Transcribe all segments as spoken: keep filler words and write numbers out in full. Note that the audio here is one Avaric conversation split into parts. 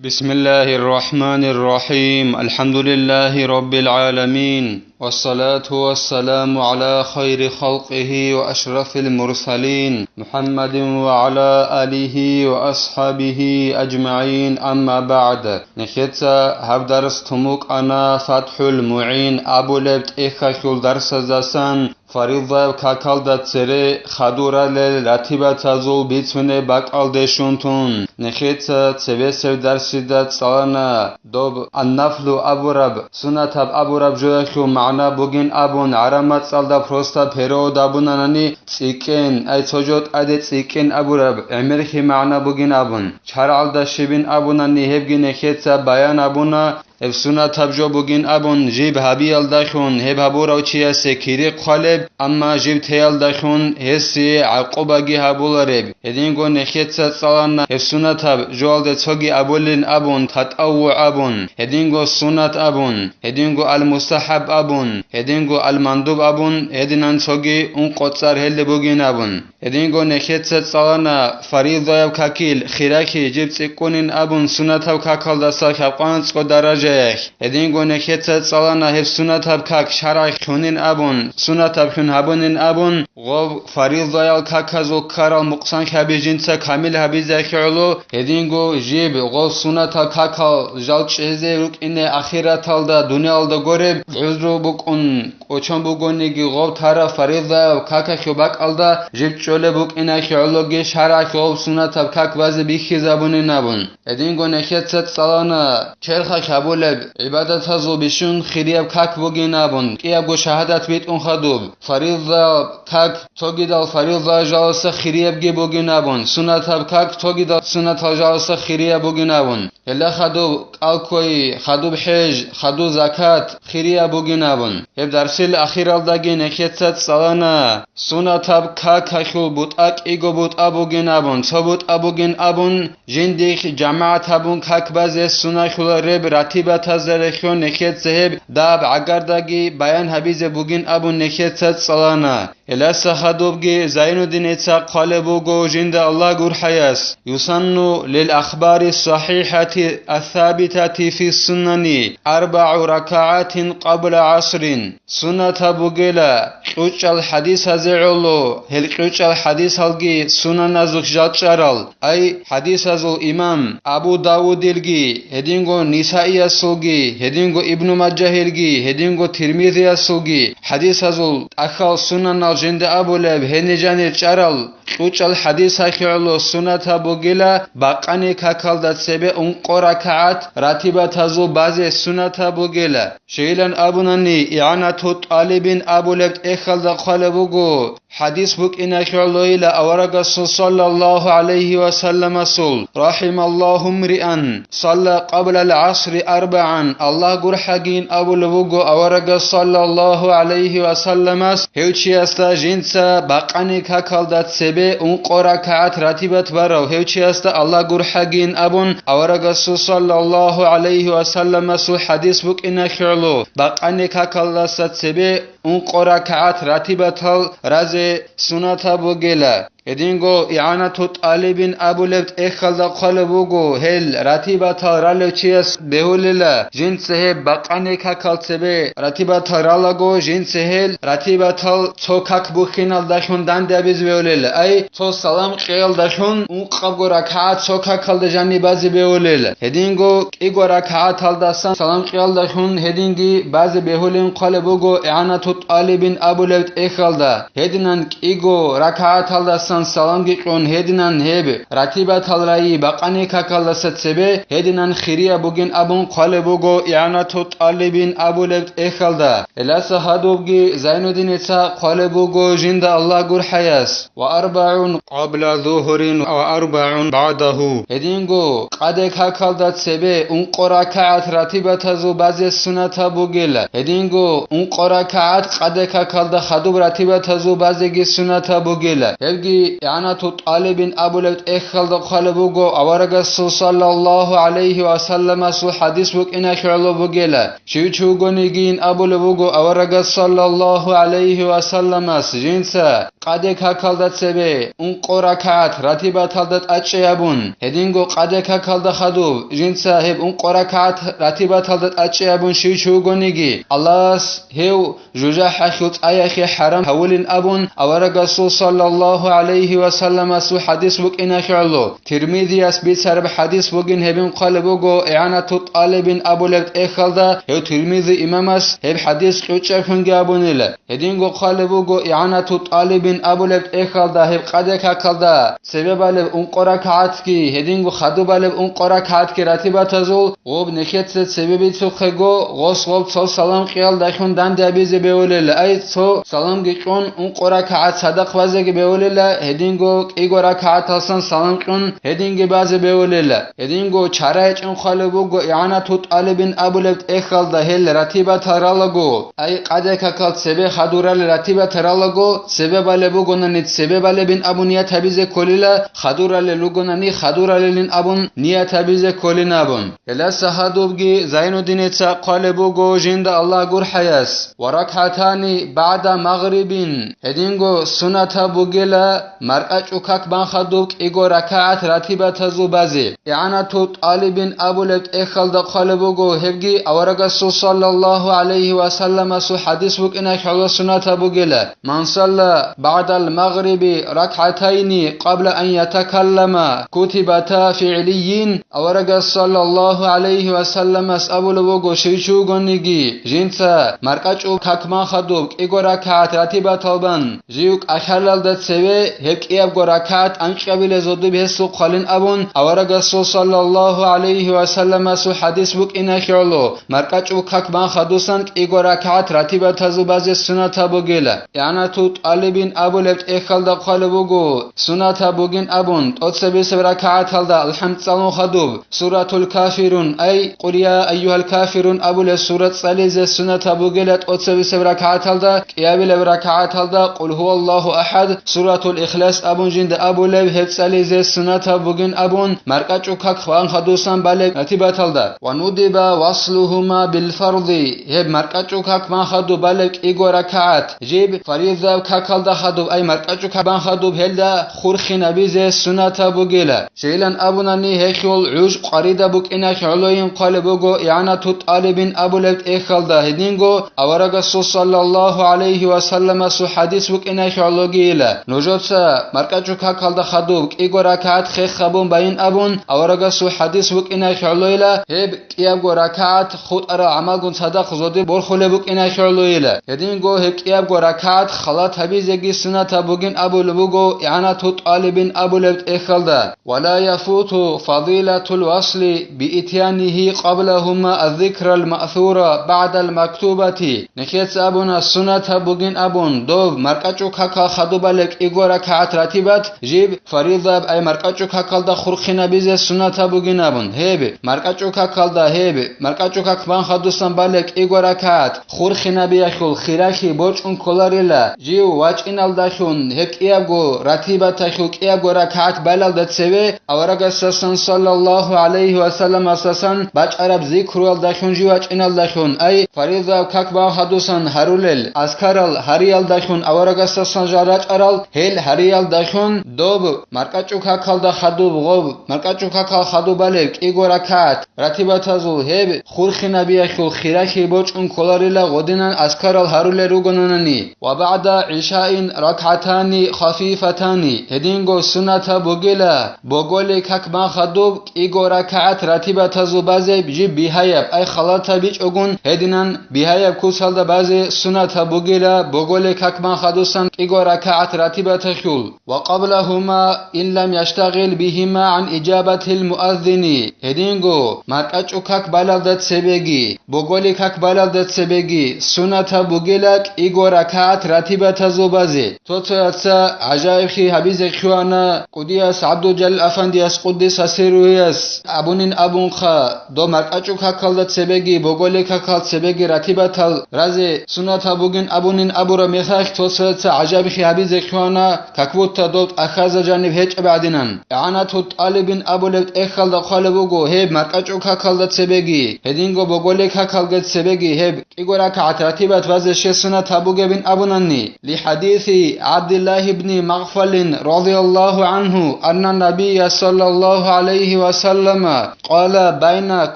بسم الله الرحمن الرحيم. الحمد لله رب العالمين. والصلاة والسلام على خير خلقه وأشرف المرسلين محمد وعلى آله وأصحابه أجمعين. أما بعد. Нехеца гьаб дарс тумукъана ФатхӀул МугӀин абулеб тӀехьалъул дарсаздасан. Фаризаяб какалда цере хадуралел ратибатазул бицунеб бакӀалде щун тун, нехеца цебесеб дарсида цӀалана доб аннафлу абураб, сунатаб абураб жоялъул магӀна бугин абун, гӀараб мацӀалда просто перевод абунанани цӀикӀкӀин, ай цо жо тӀаде цӀикӀкӀин абураб гӀемерхи магӀна бугин абун. ШаргӀалда щибин абунани гьебги нехеца баян абуна, гьеб сунатаб жо бугин абун, жиб гьабиялдалъун гьеб гьабурав чиясе кири хъвалеб, амма жиб теялдалъун гьесие гӀакъубаги гьабулареб. Гьединго нехеца цӀалана гьеб сунатаб жоялде цоги абулин абун, татӀаввугӀ абун, гьединго сунат абун, гьединго ал-мустахӀаб абун, гьединго ал-мандуб абун, гьединан цоги ункъо цӀар гьелде бугин абун. Гьединго нехеца цӀалана фаризаяб какил хирахьи жиб цӀикӀкӀунин абун сунатаб какалдаса лъабкъанцӀго даражаялъ. Гьединго нехеца цӀалана гьеб сунатаб как шаргӀалъ лъунин абун, сунатаб лъун гьабунин абун, гъоб фаризаял каказул ккарал мукъсанлъаби жинца камил гьабизехьи гӀоло, гьединго жиб гъоб сунатал какал жал чӀезе рукӀине ахираталда, дуниялда гореб гӀузру букӀун кӀочон бугониги, гъоб тараб фаризаяб какалъул бакӀалда жиб чӀолеб букӀиналъе гӀологи шаргӀалъ гъоб сунатаб как базе бихьизабунин абун. Гьединго нехеца цӀалана черхалъ гьабулеб гӀибадатазул бищун хирияб как бугин абун, кӀиябго шагьадат битӀун хадуб. Фаризаяб как цогидал фариза жаласа хириябги бугин абун, сунатаб как цогидал сунатал жаласа хирияб бугин абун. Гьелда хадуб кӀалкквей, хадуб хӀеж, хадуб закат хирияб бугин абун. Гьеб дарсил ахиралдаги нехеца цӀалана сунатаб какалъул бутӀа кӀиго бутӀа бугин абун, цо бутӀа бугин абун, жиндихъ жамагӀат гьабун как базе сунахьулареб ратибатазда рехьон нехеца гьеб даб гӀагардаги баян гьабизе бугин абун нехеца цӀалана. Гьелдаса хадубги Зайнуддиница хъвалеб буго жинда Аллагь гурхӀаяс: «Юсанну лил ахбари сахихати ассабитати фи сунани арбагӀу ракагӀатин къабла гӀасрин». Сунатаб бугела кьучӀал хӀадисазе гӀоло, гьел кьучӀал хӀадисалги сунаназухъ жал чӀарал, ай хӀадисазул имам Абу Давудилги, гьединго Нисаиясулги, гьединго Ибну Мажагьилги, гьединго Тирмизиясулги, хӀадисазул тӀахьал сунанал жинда абулеб гьенир жанир чӀарал кьучӀал хӀадисалъе гӀоло сунатаб бугила бакъани какалда цебе ункъо ракагӀат ратибатазул базе сунатаб бугила. Щайилан абунани, ИгӀанату тӀалибин абулеб тӀехьалда хъвалеб буго, хӀадис букӀиналъе гӀолойила аварагасул саллаллагьу гӀалайгьи ва салламасул: «РахӀималлагьу мриан салла къаблал гӀасри арбагӀан», Аллагь гурхӀагин абулеб буго аварагас саллаллагьу гӀалайгьи ва салламас, гьев чиясда жинца бакъани какалда цебе ункъо ракагӀат ратибат барав, гьев чиясда Аллагь гурхӀагин абун аварагасул саллаллагьу гӀалайгьи ва салламасул хӀадис букӀиналъе гӀоло, бакъани какалдаса цебе ункъо ракагӀат ратибатал разе сунатаб бугела. Гьединго ИгӀанату тӀалибин абулеб тӀехьалда хъвалеб буго, гьел ратибатал ралев чияс бегьулела, жинца гьеб бакъани какал цебе ратибатал ралаго, жинца гьел ратибатал цо как бухьиналдалъун данде абизе бегьулела, ай, цо салам кьеялдалъун ункъабго ракагӀат цо какалда жаниб базе бегьулел. Гьединго кӀиго ракагӀаталдасан салам кьеялдалъун гьединги базе бегьулин хъвалеб буго ИгӀанату тӀалибин абулеб тӀехьалда. Гьединан кӀиго ракагӀаталдасан саламги кьун гьединан гьеб ратибатал райи бакъани какалдаса цебе гьединан хирияб бугин абун хъвалеб буго ИгӀанату тӀалибин абулеб тӀехьалда. Гьелдаса хадубги Зайнуддиница хъвалеб буго жинда Аллагь гурхӀаяс: «Ва арбагӀун къабла зугьрин ва арбагӀун багӀдагьу». Гьединго къаде какалда цебе ункъо ракагӀат ратибатазул базе сунатаб бугела. Гьединго ункъо ракагӀат къаде какалда хадуб ратибатазул базеги сунатаб бугела. Гьебги ИгӀанату ТӀалибин абулеб тӀехьалда хъвалеб буго, аварагасул саллаллагьу гӀалайгьи ва салламасул хӀадис букӀиналъе гӀоло бугела. Щив чи вугонигийин абулеб буго, аварагас саллаллагьу гӀалайгьи ва салламас жинца къаде какалда цебе ункъо ракагӀат ратибаталда тӀачӀчӀей абун, гьединго къаде какалда хадуб жинца гьеб ункъо ракагӀат ратибаталда тӀачӀчӀей абун щив чи вугониги, Аллагьас гьев жужахӀалъул цӀаялъе хӀарам гьавулин абун, аварагасул саллаллагьу гӀалайгьи ва салламасул хӀадис букӀиналъе гӀоло. Тирмизияс бицараб хӀадис бугин гьебин хъвалеб буго, ИгӀанату ТӀалибин абулеб тӀехьалда гьев Тирмизи имамас гьеб хӀадис кьучӀаблъунги абунила. Гьединго хъвалеб буго, ИгӀанату ТӀалибин абулеб тӀехьалда гьеб къаде какалда цебе балеб ункъо ракагӀатги, гьединго хадуб балеб ункъо ракагӀатги ратибатазул, гъоб нехеца цебе бицухъего, гъос гъоб цо салам кьиялдалъун данде абизе бевулела, ай, цо саламги кьун, ункъо ракагӀат цадахъ базеги бевулела, гьединго кӀиго ракагӀаталсан салам кьун, гьединги базе бевулела. Гьединго чара гьечӀин хъвалеб буго, ИгӀанату ТӀалибин абулеб тӀехьалда гьел ратибатал ралаго, ай, къаде какал цебе хадурал ратибатал ралаго, цебе балеб бугонани цебе балебин абун ният гьабизе кколила, хадуралел ругонани хадуралелин абун ният гьабизе кколин абун. Гьелдаса гьадубги Зайнуддиница хъвалеб буго жинда Аллагь гурхӀаяс: «Ва ракгӀатани багӀда магърибин», гьединго сунатаб бугела маркӀачӀул как бан хадуб кӀиго ракагӀат ратибатазул базе. ИгӀанату ТӀалибин абулеб тӀехьалда хъвалеб буго, гьебги аварагасул саллаллагьу гӀалайгьи ва салламасул хӀадис букӀиналъе гӀоло сунатаб бугела. «Ман салла багӀдал магъриби ракгӀатайни къабла ан ятакаллама кутибата фи гӀиллийин», аварагас саллаллагьу гӀалайгьи ва салламас абулеб буго, щив чи вугониги жинца маркӀачӀул как бан хадуб кӀиго ракагӀат ратибатал бан жив кӀалъалалда цеве гьеб кӀиябго ракагӀат анкьабилезул дуб гьесул хъвалин абун, аварагасул саллаллагьу гӀалайгьи ва салламасул хӀадис букӀиналъе гӀоло, маркӀачӀул как бан хадусан кӀиго ракагӀат ратибатазул базе сунатаб бугела. ИгӀанату ТӀалибин абулеб тӀехьалда хъвалеб буго, сунатаб бугин абун, тӀоцебесеб ракагӀаталда алхӀамд цӀалун хадуб, Суратул Кафирун, ай, Къул я айюгьал кафирун абулеб сурат цӀализе сунатаб бугела, тӀоцебесеб ракагӀаталда, кӀиабилеб ракагӀаталда Къул гьуваллагьу ахӀад, Суратул Ихлас абун жинда абулеб гьеб цӀализе сунатаб бугин абун, маркӀачӀул как бан хадусан балеб ратибаталда. Ва нудиба васлугьума билфарди, гьеб маркӀачӀул как бан хадуб балеб кӀиго ракагӀат, жиб фаризаб какалда хадуб, ай, маркӀачӀул как бан хадуб гьелда хурхинабизе сунатаб бугела. Щайилан абунани, гьелъул гӀуж къваридаб букӀиналъе гӀолойин хъвалеб буго, ИгӀанату ТӀалибин абулеб тӀехьалда гьединго, аварагасул саллаллагьу гӀалайгьи ва салламасул хӀадис букӀиналъе гӀологийила. Нужеца маркӀачӀул какалда хадуб кӀиго ракагӀат хех гьабун байин абун, аварагасул хӀадис букӀиналъе гӀолойила, гьеб кӀиябго ракагӀат хутӀарал гӀамалгун цадахъ зодиб борхулеб букӀиналъе гӀолойила. Гьединго гьеб кӀиябго ракагӀат халат гьабизеги сунатаб бугин абулеб буго, ИгӀанату ТӀалибин абулеб тӀехьалда. Ва ла яфуту фадилатул васли биитянихи къаблагьума аззикрал маъсура багӀдал мактубати. Нехеца абуна, сунатаб бугин абун, доб маркӀачӀул какал хадуб балеб кӀиго ракагӀат ратибат, жиб фаридаб, ай, маркӀачӀул какалда хурхинабизе сунатаб бугин абун, гьеб маркӀачӀул какалда, гьеб маркӀачӀул как бан хадусан балеб кӀиго ракагӀат хурхинабиялъул хиралъи борчӀун кколарила, жив вачӀиналдалъун гьеб кӀиябго ратибаталъул кӀиябго ракагӀат балалда цеве, аварагасдасан саллаллагьу гӀалайгьи ва салламасдасан бачӀараб зикруялдалъун жив вачӀиналдалъун, ай, фаридаб как бан хадусан гьарулел азкарал гьариялдалъун аварагасдасан жал рачӀарал, гьел гьариялдалъун доб маркӀачӀул какалда хадуб гъоб, маркӀачӀул какал хадуб балеб кӀиго ракагӀат ратибатазул гьеб хурхинабиялъул хиралъи борчӀун кколарила гъодинан азкарал гьарулел ругонанани. Ва багӀда гӀишаин ракгӀатани хафифатани, гьединго сунатаб бугела, боголи как бан хадуб кӀиго ракагӀат ратибатазул базе жиб бигьаяб, ай, халатаб бичӀогун, гьединан бигьаяб куцалда базе сунатаб бугела, боголи как бан хадусан кӀиго ракагӀат ратибаталъул. Ва къаблагьума ин лам яштагъил бигьима гӀан ижабатил муаззини, гьединго маркӀачӀул как балалда цебеги, боголи как балалда цебеги сунатаб бугела кӀиго ракагӀат ратибатазул базе. Цо-цояца гӀажаиблъи гьабизе хъуана, кӀудияс ГӀабдулжалил афандияс, къуддиса сирругьуяс, абунин абунха, доб маркӀачӀул какалда цебеги, боголи какал цебеги ратибатал разе сунатаб бугин абунин абураб мехалъ, цо-цояца гӀажаиблъи гьабизе хъуана, как будто доб тӀахьазда жаниб гьечӀеб гӀадинан. ИгӀанату ТӀалибин абулеб тӀехьалда хъвалеб буго гьеб маркӀачӀул какалда цебеги, гьединго боголил какалги цебеги гьеб кӀиго ракагӀат ратибат базе щай сунат гьабугебин абунани, лихӀадиси ГӀабдиллагь ибни Магъфалин радияллагьу гӀангьу, анна Набия саллаллагьу гӀалайгьи ва саллама къала: «Байна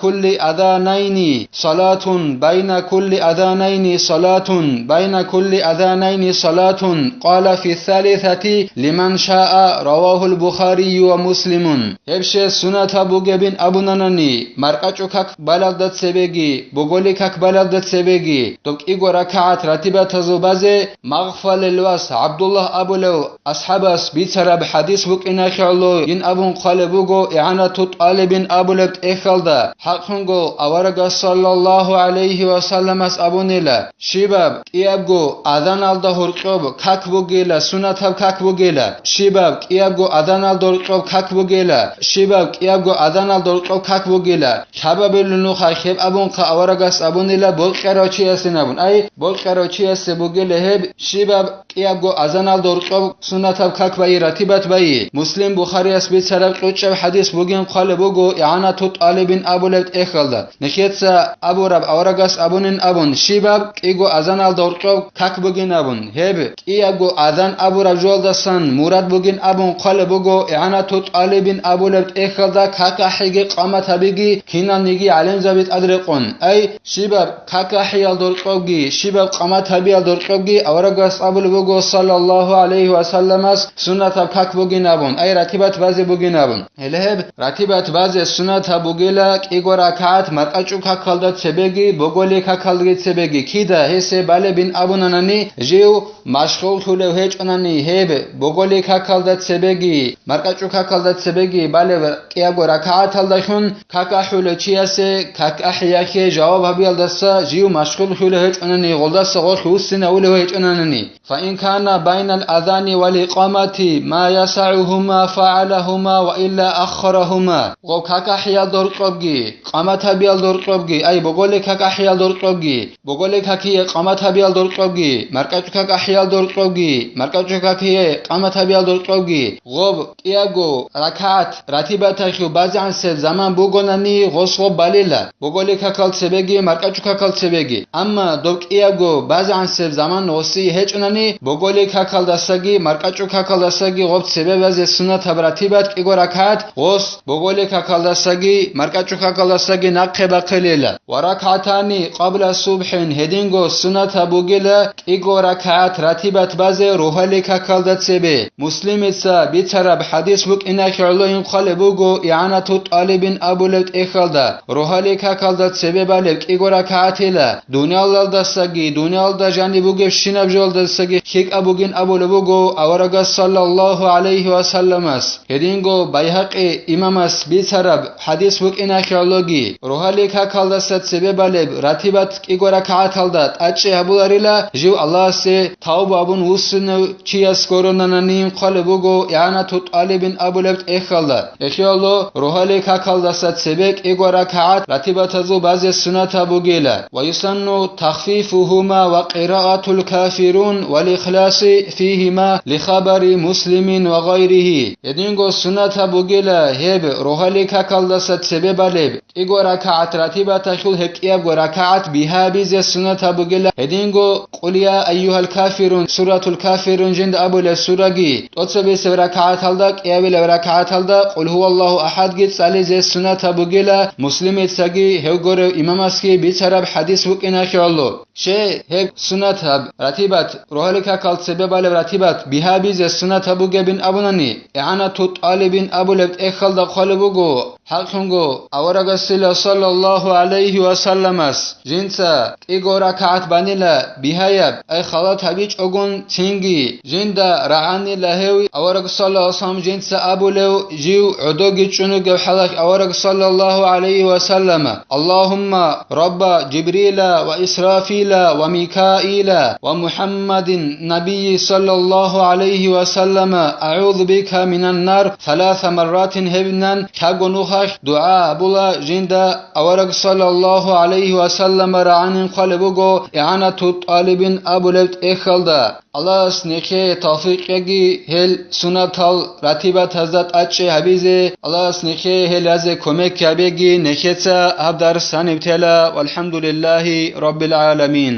кулли азанайни салатун, байна кулли азанайни салатун, байна кулли азанайни салатун», къала фи салисати лиман шаа, равагьул Бухарию ва Муслимун. Гьеб щай сунат гьабугебин абунанани, маркӀачӀул как балалда цебеги, боголил как балалда цебеги, доб кӀиго ракагӀат ратибатазул базе Магъфалил вас ГӀабдуллагь абулев асхӀабас бицараб хӀадис букӀиналъе гӀоло ин абун хъвалеб буго ИгӀанату ТӀалибин абулеб тӀехьалда. ХӀакълъунго аварагас саллаллагьу гӀалайгьи ва салламас абунила: «Щибаб кӀиябго азаналда гьоркьоб как бугила, сунатаб как бугила, щибаб кӀиябго азаналда гьоркьоб как бугила, щибаб кӀиябго азаналда гьоркьоб как бугила». Лъабабилунуха хеб абунха аварагас абунила бокьарав чиясин абун. Ай, бокьарав чиясе бугила гьеб, щибаб кӀиябго азаналда гьоркьоб сунатаб как байи, ратибат байи. Муслим, Бухарияс бицараб кьучӀаб хӀадис бугин хъвалеб буго ИгӀанату ТӀалибин абулеб тӀехьалда. Нехеца абураб аварагас абунин абун, щибаб кӀиго азаналда гьоркьоб как бугин абун. Гьеб кӀиябго азан абураб жоялдасан мурад бугин абун хъвалеб буго ИгӀанату ТӀалибин абулеб тӀехьалда как ахӀиги къамат гьабиги киналниги гӀалимзаби тӀадрекъон. Ай, щибаб как ахӀиялда гьоркьобги, щибаб къамат гьабиялда гьоркьобги аварагас абулеб буго саллаллагьу гӀалайгьи ва салламас сунатаб как бугин абун, ай, ратибат базе бугин абун. Гьеле гьеб ратибат базе сунат гьабугила кӀиго ракагӀат маркӀачӀул какалда цебеги, боголил какалдаги цебеги. Кида гьесие балебин абунанани, жив машгъуллъулев гьечӀонани гьеб боголил какалда цебеги, маркӀачӀул какалда цебеги балеб кӀиябго ракагӀаталдалъун как ахӀулев чиясе как ахӀиялъе жаваб гьабиялдаса жив машгъуллъулев гьечӀонани, гъолдаса гъолъ вуссинавулев гьечӀонанани. فإن كان بين الأذان والإقامة ما يسعهما فعلهما وإلا أخرهما. Гъоб как ахӀиялда гьоркьобги, къамат гьабиялда гьоркьобги, ай, боголил как ахӀиялда гьоркьобги, боголил какие къамат гьабиялда гьоркьобги, маркӀачӀул как ахӀиялда гьоркьобги, маркӀачӀул какие къамат гьабиялда гьоркьобги, гъоб кӀиябго ракагӀат ратибаталъул базегӀансеб заман бугонани, гъос гъоб балила, боголил какал цебеги, маркӀачӀул какал цебеги. Амма доб кӀиябго базегӀансеб заман гъосие гьечӀонани, боголил какалдасаги, маркӀачӀул какалдасаги гъоб цебе базе сунатаб ратибат кӀиго ракагӀат, гъос боголил какалдасаги, маркӀачӀул какалдасаги нахъе бахъилила. Ва ракагӀатани къабла субхӀин, гьединго сунатаб бугила кӀиго ракагӀат ратибат базе рогьалил какалда цебе. Муслимица бицараб хӀадис букӀиналъе гӀоло ин хъвалеб буго ИгӀанату ТӀалибин абулеб тӀехьалда, рогьалил какалда цебе балеб кӀиго ракагӀатила, дуниялалдасаги, дуниялда жаниб бугебщинаб жоялдасаги лъикӀаб бугин абулеб буго аварагас саллаллагьу гӀалайгьи ва салламас. Гьединго Байгьакъи имамас бицараб хӀадис букӀиналъе гӀологи, рогьалил какалдаса цебе балеб ратибат кӀиго ракагӀаталда тӀачӀи гьабуларила, жив Аллагьасе тавба абун вуссунев чияс гуронананин хъвалеб буго ИгӀанату ТӀалибин абулеб тӀехьалда. Эхияло, рогьалил какалдаса цебе кӀиго ракагӀат ратибатазул базе сунатаб бугила. ويسن تخفيفهما وقراءة الكافرون والإخلاص فيهما لخبر مسلم وغيره. Гьединго сунатаб бугила гьеб рогьалил какалдаса цебе балеб кӀиго ракагӀат ратибаталъул гьеб кӀиябго ракагӀат бигьабизе сунатаб бугила. Гьединго Къул я айюгьал кафирун, Суратул Кафирун жинда абулеб сураги, тӀоцебесеб ракагӀаталда, кӀиабилеб ракагӀаталда Къул гьуваллагьу ахӀадги цӀализе сунатаб бугила, Муслимицаги гьев гурев имамасги бицараб хӀадис букӀиналъе гӀоло. Щай гьеб сунатаб ратибат, рогьалил какал цебе балеб ратибат бигьабизе сунатаб бугебин абунани, ИгӀанату ТӀалибин абулеб тӀехьалда хъвалеб буго. ХӀакълъунго, аварагасила саллаллагьу гӀалайгьи ва салламас жинца кӀиго ракагӀат банила бигьаяб, ай халат гьабичӀогун цинги, жинда рагӀанила гьев авараг саллаллагьу гӀалайгьи ва саллам жинца абулев жив гӀодоги чӀун вугев хӀалалъ авараг саллаллагьу гӀалайгьи ва саллама: «Аллагьумма рабба Жибрила ва Исрафила ва Микаила ва МухӀаммадин набийи саллаллагьу гӀалайгьи ва саллама, агӀузу бика минан нар», саласа марратин гьебинан лъабго нух Гьелъ дугӀа гьабула жинда авараг саллаллагьу гӀалайгьи ва саллама рагӀанин хъвалеб буго ИгӀанату ТӀалибин абулеб тӀехьалда. Аллагьас нехее тавфикъ кьеги гьел суннатал ратибатазда тӀадчӀей гьабизе, Аллагьас нехее гьел язе кумек гьабеги, нехеца гьаб дарс гьаниб тела. ВалхӀамдулиллагьи раббил гӀаламин.